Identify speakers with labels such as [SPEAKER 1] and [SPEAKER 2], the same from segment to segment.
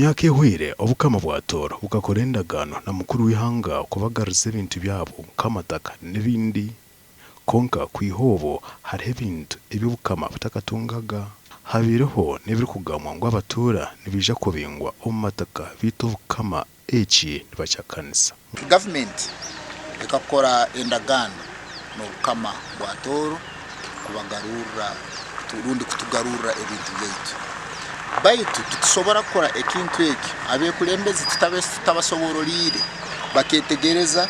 [SPEAKER 1] Emyaka ehweire, Obukama bwa Tooro bukakora endagaano na mukuru w'eihanga kubagaruza ebintu byabo nk'amataka n'ebindi. Kwonka kwiha obwo hariho ebintu ebi Obukama butakatungaga. Habaireho n'ebirikugambwa ngu abatuura nibaija kubingwa omu mataka beitu Obukama eki nibakihakanisa.
[SPEAKER 2] Gavumenti ekakora endagaano n'Obukama bwa Tooro kubagarurra rundi kutugarurra ebintu byaitu. Baitu titusobora kukora ekintu eki abekulembezi tutabasoboroliire baketegereza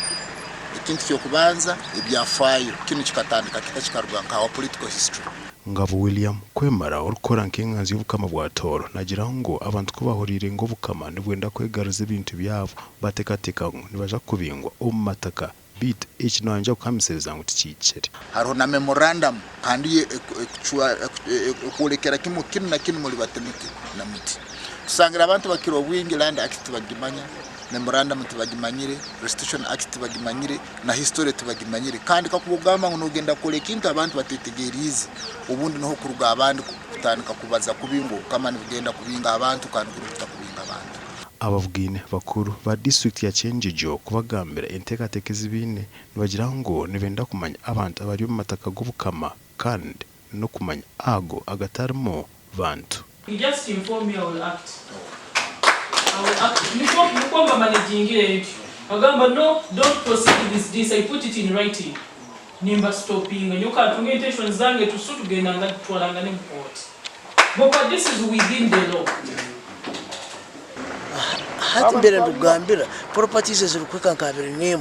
[SPEAKER 2] ekintu ky'okubanza ebyafaayo kinu kikatandika kita kikaruga nka our political history.
[SPEAKER 1] Ngabo William Kwemara orikukora nk'enganzi y'Obukama bwa Tooro nagira ngu abantu ku bahuriire ngu Obukama nibwenda kwegaruza ebintu byabo bateekateeka ngu nibaija kubingwa omu mataka Beitu eki nibanja kuhamisiriza ngu tikihikire.
[SPEAKER 2] Hariho na memorandum kandi yo ekwolekera kimwe kinu na kinu mulibate muti na muti. Tusangire abantu bakira obwingi Land Act tibagimanya, memorandum tibagimanyire, Restitution Act tibagimanyire na history tibagimanyire. Kandi kakuba ogamba ngu nogenda kukora ekintu abantu batetegeriize, obundi niho kuruga abandi kutandika kubaza kubi ngu obukama nibugenda kubinga abantu kandi kunu butakubinga abantu.
[SPEAKER 1] Abavugaine bakuru ba disiturikiti ya Kyenjojo kubagambira enteekateeka ezi baine, nibagira ngu nibenda kumanya abantu abari omu mataka g'Obukama kandi n'okumanya ago agatarimu bantu.
[SPEAKER 3] You just inform me I will act. I will act. Nikwo nikwo mba managingire ntyo. Bagamba no don't proceed with this I put it in writing. Nimba stopinga nyowe kantunge intentions zange tusu tugenda tutwarangane mu court. But this is within the law.
[SPEAKER 4] Hati mbaire ndikugambira properties ezirikuhika nka 21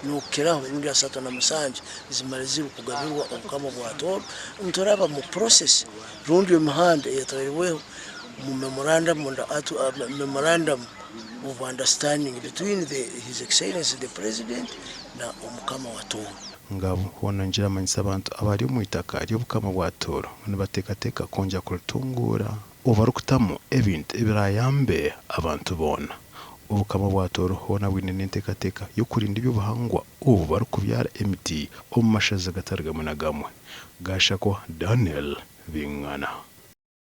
[SPEAKER 4] nokukiraho rundi 37 zimare ziri kugabirwa obukama bwa Tooro nituraba mu process rundi emihanda eyatwairweho mu memorandum memorandum of understanding between the his excellency the president na omukama wa Tooro.
[SPEAKER 1] Ngabo hoona ngira amanyisa abantu abari omu itaka ry'obukama bwa Tooro ngu nibateekateeka kwongyera kuritunguura obu barikutamu ebintu ebiraayambe abantu boona. Obukama bwa Tooro hoona bwine n'enteekateeka y'okurinda eby'obuhangwa obu barikubyara emiti omu mashaza gatari gamwe na gamwe. Gashakwa Daniel Bingana.